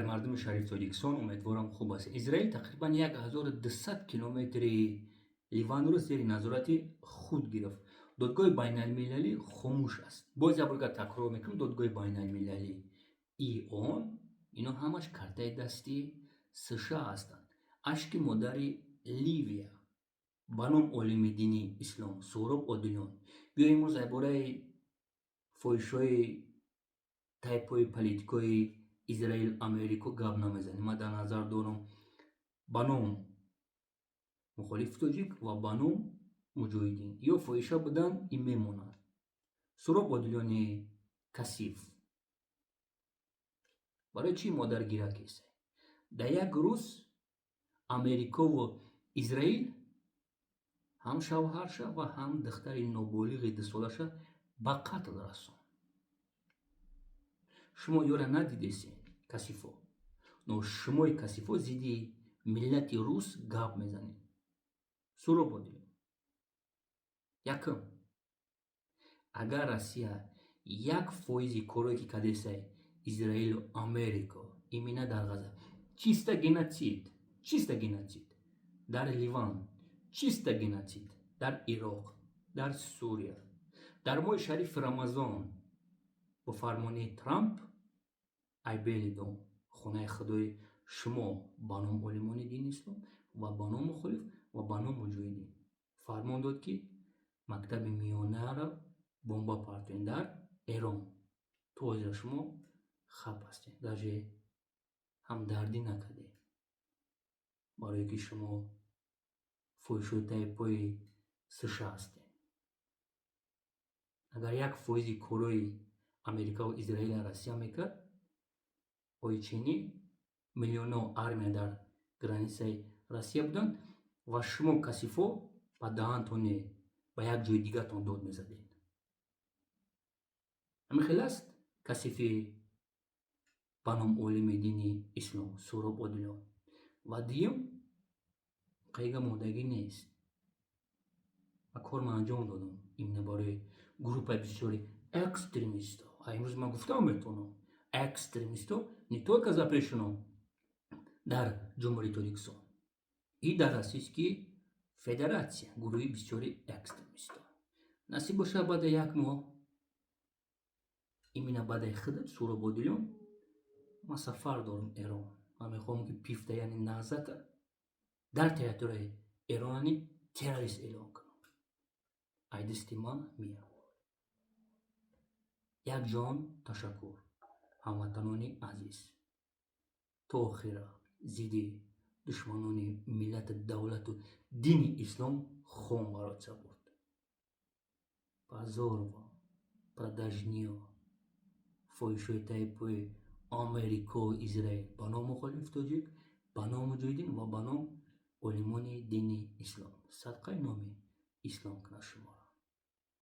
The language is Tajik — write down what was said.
Мардуми шариф Тоҷикистон, умедворам, хуб аст. Израил тақрибан 1200 километри Ливанро зери назорати худ гирифт. Додгоҳи байналмилалӣ хомӯш аст. Боз як борга такрор мекунам: додгоҳи байналмилалӣ, ИОН, ино ҳамаш картаи дасти США ҳастанд. Ашки модари Ливия, ба ном олими дини ислом Суҳроб Одилён. Биё, имрӯз дар бораи фоҳишҳои тайпои политикои Израил, Америко гап намезанем. Ман дар назар дорам ба ном мухолифи тоҷик ва ба ном муҷоҳидин ё фоҳиша будан ин мемонад. Суҳроб Одилёни касиф, барои чӣ модаргира кесе? Дар як рӯз Америкову Израил ҳам шавҳарша ва ҳам духтари ноболиғи 2 солаша ба қатл расонд. Шумо ёра надидесен, касифо, но шумои касифо зидди миллати рус гап мезанед. Суҳроб Одилён, якум, агар Россия 1 фоизи корое ки кардесай Израилу Америко именно дар Ғаза, чисто геноцид, чисто геноцид дар Ливан, чисто геноцид дар Ироқ, дар Сурия, дар моҳи шарифи Рамазон бо фармони Трамп ай Белый дом, хонаи худои шумо, ба ном олимони дини ислом ва ба ном мухолиф ва ба ном муҷоҳидин, фармон дод, ки мактаби миёнаро бомба партоем дар Эрон, то ҳозира шумо хап ҳастед, даже ҳамдардӣ накардед, барое ки шумо фоҳишои тайпои США ҳастед. Агар 1 фоизи корои Америкаву Израила Россия мекард, ои чини миллионҳо армия дар границаи Россия буданд ва шумо касифо ба даҳантоне ба як ҷои дигартон дод мезадед. Ҳамин хел аст, касифи ба ном олими дини ислом Суҳроб Одилён. Ва дуюм, қайга мондагӣ нест ва кор ман анҷом додам именно барои группаи бисёри экстремисто. А имрӯз ман гуфтам метавонам, экстремисто не только запрещено дар Ҷумҳурии Тоҷикистон и дар Российский Федератсия, гурӯҳи бисёри экстремисто. Насиб бошад, баъда як моҳ, именно баъдаи худат, Суҳроб Одилён, ман сафар дорам Эрон. Ман мехоҳам, ки пифта, яъне Наҳзата, дар территорияи Эронани террорист эълон кунам. Ай дасти ман мия. Як ҷон ташаккур, ҳамватанони азиз. То охира зидди душманони миллату давлату дини ислом хун бороться буд. Позор вам, продажниё, фоҳишои тайпои Америко, Израил, ба ном мухолиф тоҷик, ба ном муҷоҳидин ва ба ном олимони дини ислом. Садқаи номи ислом кунад шуморо.